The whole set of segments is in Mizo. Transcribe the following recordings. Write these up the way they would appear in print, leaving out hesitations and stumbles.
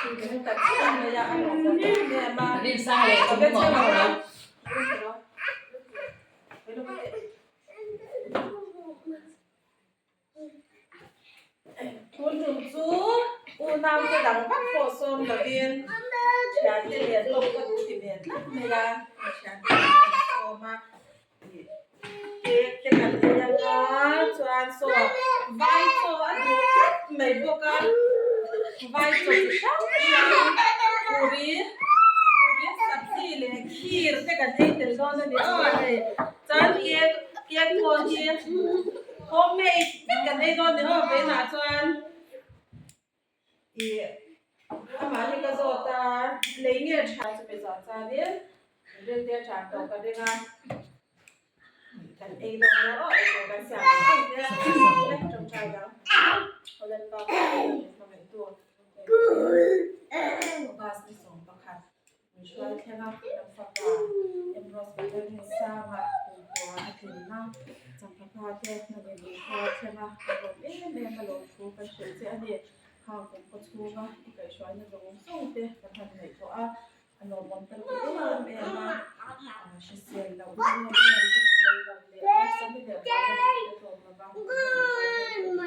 Tun tum chu unaute dang vak pawh sawm lovin thiante leh hlawm ka duh ti ve tlat mai a, thiante kan sawm a. Cake te kan ei anga chuan saw vai chaw a duh tlat mai bawk a vai chaw chi hrang hrang puri puri sabzi leh khir te kan ei tel dawn a ni aw hei chuan cake cake pawh hi homemade vek kan ei dawn a ni aw vawiinah chuan ih amah hi ka zawt a lei nge tha chumi zawh chuanin rilte a tha tawh ka ring a kan ei dawn nia aw eitur kan siam ang ang te le tawngtai dang Holland pa hmangaih tu August ni 11 min hruai thleng a kan fapa Ambrose Pathian sanga kumkhua a tlinna changphapa te hnanin min hruai thleng a ka lawm em em a lawmthu kan hrilh che a ni khang kumkhaw chhunga i kaihhruaina zawng zawng te kan han ngaihtuah a a lawmawm kan ti em em a hrisel loh na em em te thei loh leh harsatna leh vana te tlawm lova kan lawm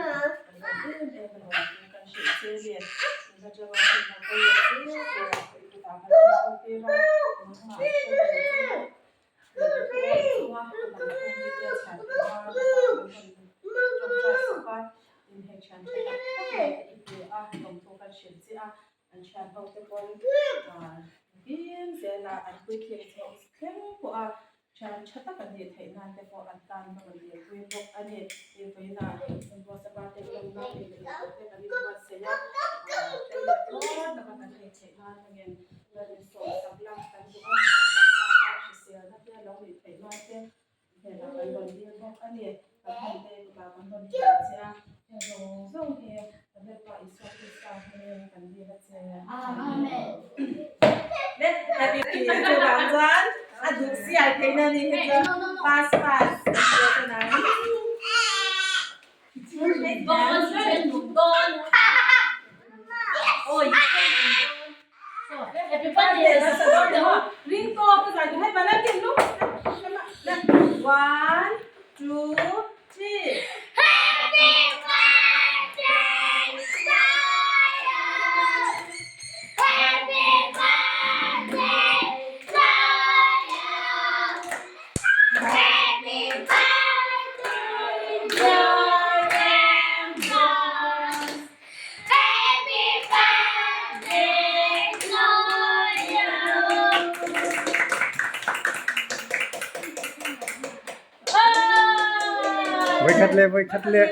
em em a lawmthu kan hrilh che a ni. Thian tha tak an nih theih nan te pawh an tan ka rawn lirpui bawk a ni. Hei vawiinah Ambrose a birthday lawmna ei leh intur te kan inbuatsaih a, fel leh tluang taka kan ei theih nan hmangin ran insawm sak la kan duh a, kan taksa kha hriselna te lo nih theih nan te hnenah kan rawn lir bawk a ni. Kan hman te kutah kan rawn hlan che a, heng zawng zawng hi kan Lalpa Isua Krista hmingin kan lir a che. Amen. Chuvang chuan a duh sial theihna ni hi chu pass pass kan ti a chuan ang. Ring tawk ka zai duh hei bana kin lu. One, two, three. Happy birthday Zion! Happy birthday Zion! Happy birthday dear Ambrose! Happy birthday to you! Vawikhat leh vawikhat leh.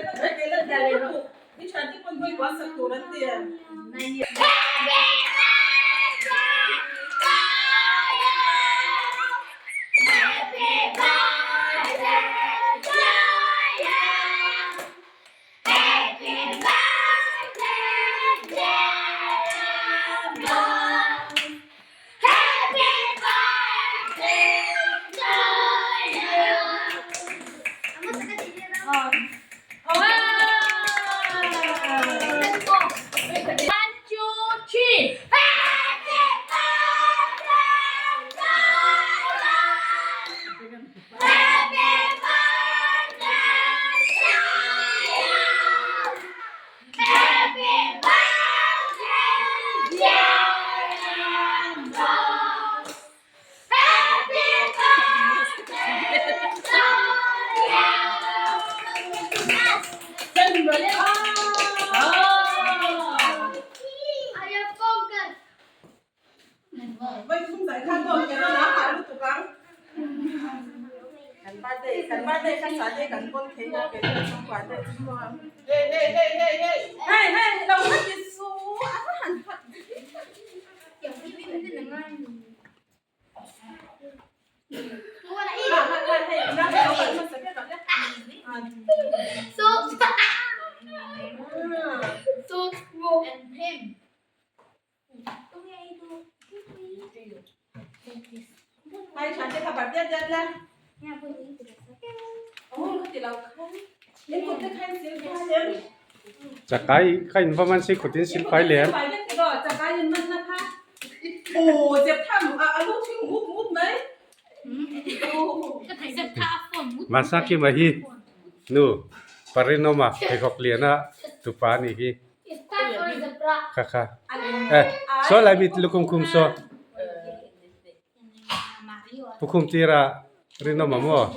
One, two, three. Happy birthday to you. Happy birthday, dear Ambrose. Happy birthday to you. So, so, and him. Hai than te kha bar diat diat la. Oh, ka ti lo khan. Nin kut te khan sil fai lem. Chakai kha in va man si kut in sil fai lem. Rawh chakai in man na kha. Aw zep tha a lu thing ngut ngut mai. Masakima hi nu Parinawma pheikhawk liana tupa a nih hi. Kha kha. Eh saw lai mi lukhum khum saw. Pukhum tira Rinawma maw?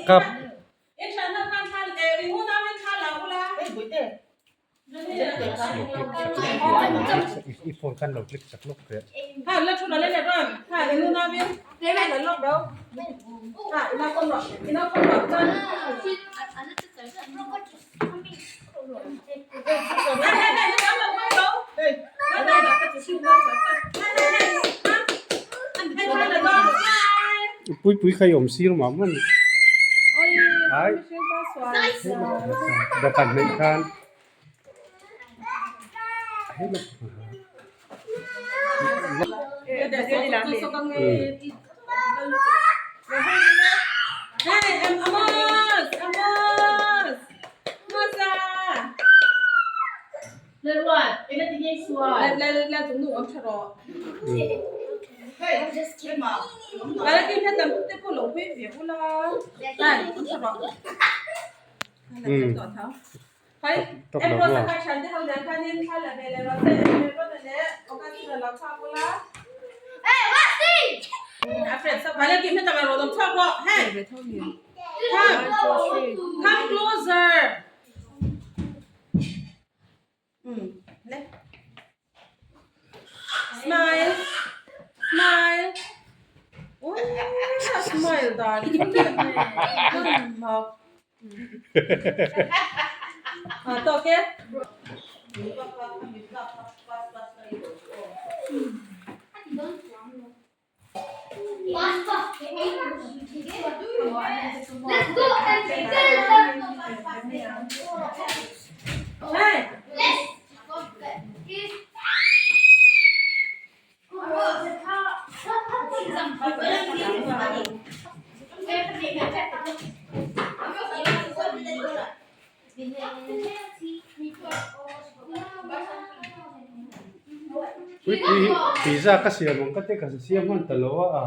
Kap. I phone khan lo click chak lawk teh. Pui pui kha i awm sir mah mah a ni. Ai dawhkan hnaih khan Tawk lo maw? Smile. Smile. Smile dan. Tawk e. Pui pui hi pizza ka siam ang ka ti ka siam hman ta lo a.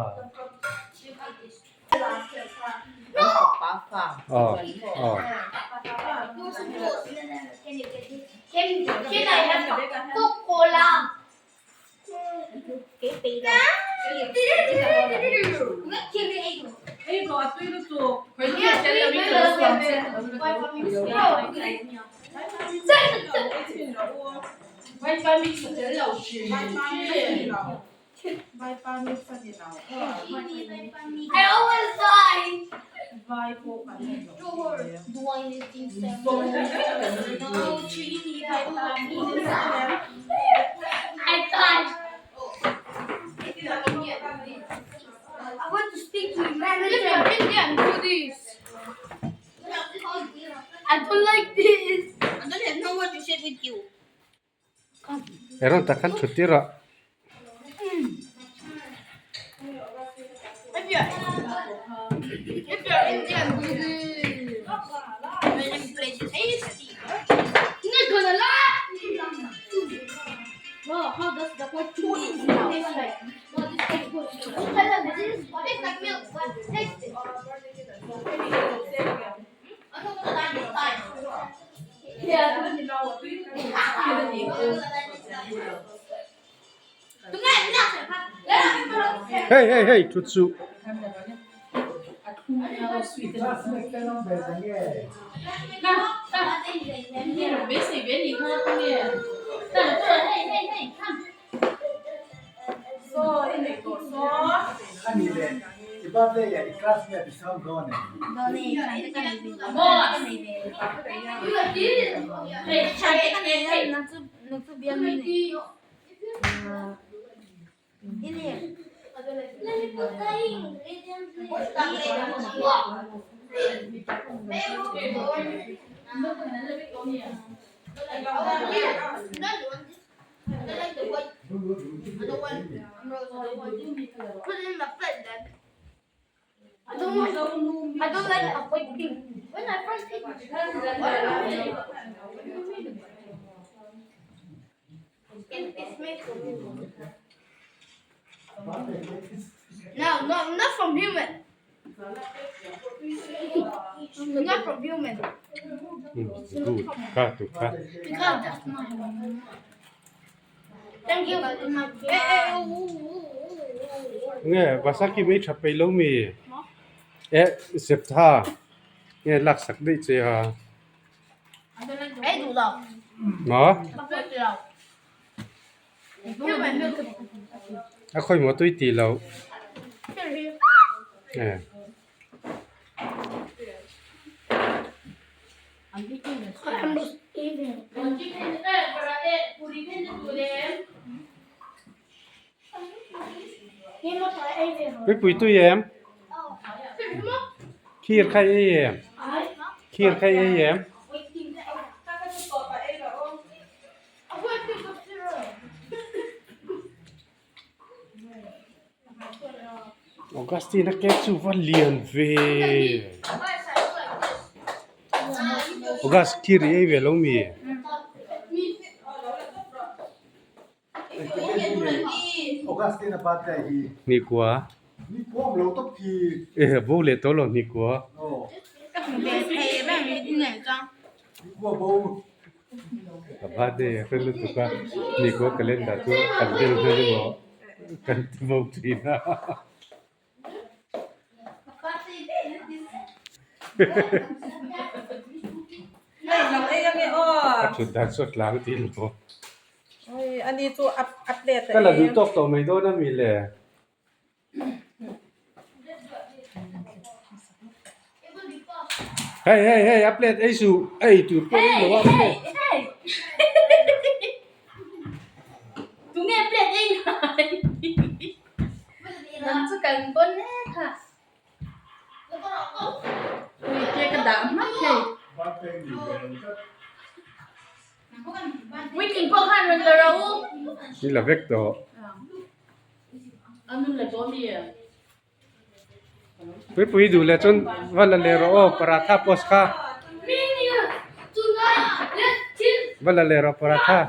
Erawh tak khan thut tir a. Hei hei hei thut suh. Good kha tu kha. Nge Basaki mai tha peih lo mi? Eh Septha nge laksak daih che a? Maw? A khawi maw tui tih loh? Eh. Mipui tui em? Khir kha ei em? Khir kha ei em? Augustine a cake chu va lian ve August khir i ei ve lo mi? Hnikua e bo leh tawh lo hnikua. A birthday a hre lutuk a, Nico calendar chu kan bel hman emaw kan ti bo thin a. A thut dan chu a tlang tih lo. Ka la duh tawk tawh mai dawn a mi le. Hei hei hei a plate ei suh ei tur pawh ei lo a plate. Tunge plate ei ngai Nang chu kan pawn mek kha. Ui cake ka dah hmak hei. Puitling pawh khan rawn la ro u. Ni la vek tawh. Puipui duh leh chuan va la leh rawh aw paratha post kha. Va la leh rawh paratha.